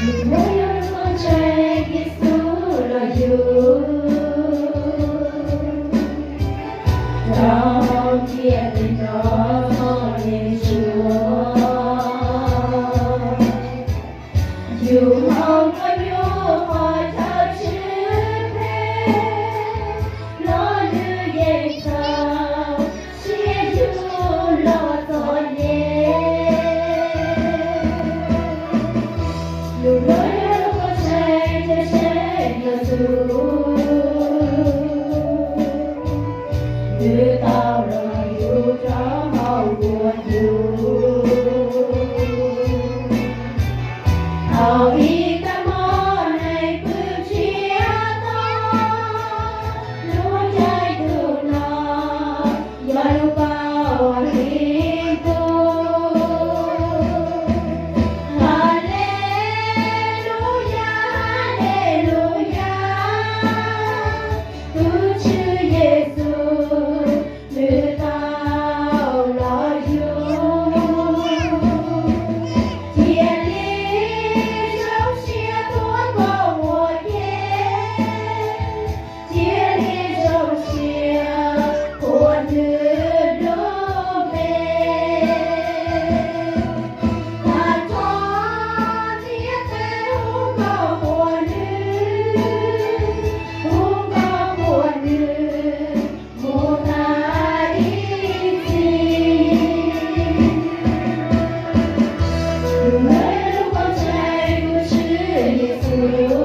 Tus muab yog lub Kooj Tsaig Yexus los yug rau tiam li no, Yexus, yug hauv koj nyuam qhuav chaw tsw phem, los nws yeej txaus siab yug los txom nyem. Yus los yog lub Kooj Tsaig thiab Yexus, nws tau los yug rau hauv nruab hnub. Thaum ib kab mob neeg pw ntsiag to, lub caij ntuj no yog lub paus hli ntuj. Haleluyas, haleluyas, tus Tswv Yexus nws tau los yug. Cia li zoo siab tuav nkaus ua ke, cia li zoo siab qhuas nws lub npe. Tag nrho ntiaj teb hu nkauj qhuas nws, hu nkauj qhuas nws mus tas ib txhis. Tus muab yog lub Kooj Tsaig, tus Tswv Yexus.